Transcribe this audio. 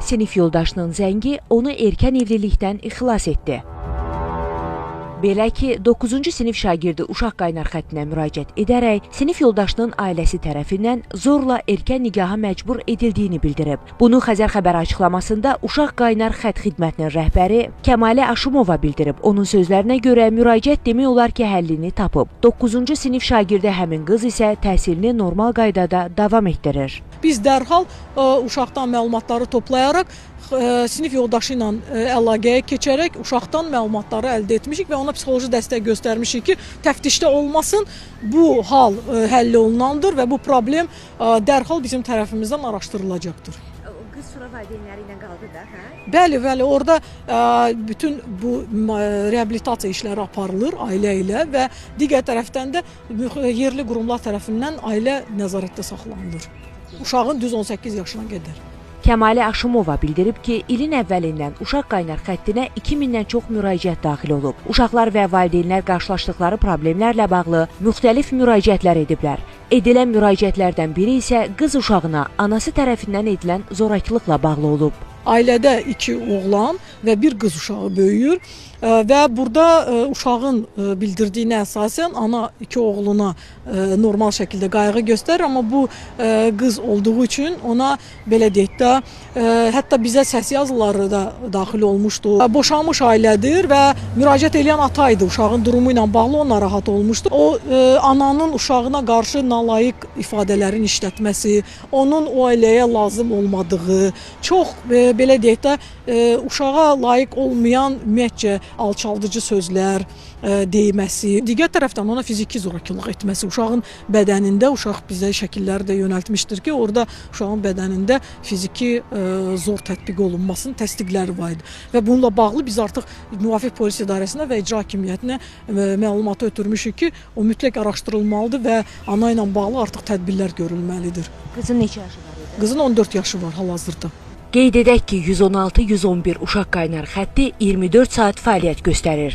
Sinif yoldaşının zəngi onu erkən evlilikdən xilas etdi. Belə ki, 9-cu sinif şagirdi uşaq qaynar xəttinə müraciət edərək sinif yoldaşının ailəsi tərəfindən zorla erkən nikaha məcbur edildiyini bildirib. Bunu Xəzər xəbər açıqlamasında uşaq qaynar xətt xidmətinin rəhbəri Kəmalə Aşımova bildirib. Onun sözlərinə görə müraciət demək olar ki, həllini tapıb. 9-cu sinif şagirdi həmin qız isə təhsilini normal qaydada davam etdirir. Biz dərhal uşaqdan məlumatları toplayaraq sinif yoldaşı ilə əlaqəyə keçərək uşaqdan məlumatları əldə etmişik və ona psixoloji dəstək göstərmişik ki, təftişdə olmasın, bu hal həll olunandır və bu problem dərhal bizim tərəfimizdən araşdırılacaqdır. Qız sonra valideynləri ilə qaldı da, hə? Bəli, bəli, orada bütün bu reabilitasiya işləri aparılır ailə ilə və digər tərəfdən də yerli qurumlar tərəfindən ailə nəzarətdə saxlanılır. Uşağın düz 18 yaşına qədər. Kəmalə Aşımova bildirib ki, ilin əvvəlindən uşaq qaynar xəttinə 2000-dən çox müraciət daxil olub. Uşaqlar və valideynlər qarşılaşdıqları problemlərlə bağlı müxtəlif müraciətlər ediblər. Edilən müraciətlərdən biri isə qız uşağına anası tərəfindən edilən zorakılıqla bağlı olub. Ailədə 2 oğlan və bir qız uşağı böyüyür və burada uşağın bildirdiyinə əsasən ana 2 oğluna normal şəkildə qayğı göstərir, amma bu qız olduğu üçün ona belə deyək də, hətta bizə səs yazıları da daxil olmuşdu. Boşanmış ailədir və müraciət eləyən ata idi, uşağın durumu ilə bağlı o narahat olmuşdu. O ananın uşağına qarşı nalayiq ifadələrin işlətməsi, onun o ailəyə lazım olmadığı, çox belə deyək də, uşağa layiq olmayan ümumiyyətcə alçaldıcı sözlər deyməsi, digər tərəfdən ona fiziki zorakılıq etməsi, uşağın bədənində, uşaq bizə şəkilləri də yönəltmişdir ki, orada uşağın bədənində fiziki zor tətbiq olunmasının təsdiqləri var idi. Və bununla bağlı biz artıq müvafiq polis idarəsinə və icra hakimiyyətinə məlumatı ötürmüşük ki, o mütləq araşdırılmalıdır və ana ilə bağlı artıq tədbirlər görülməlidir. Qızın neçə yaşı var idi? Qızın 14 yaşı var hal-hazırda. Qeyd edək ki, 116-111 uşaq qaynar xətti 24 saat fəaliyyət göstərir.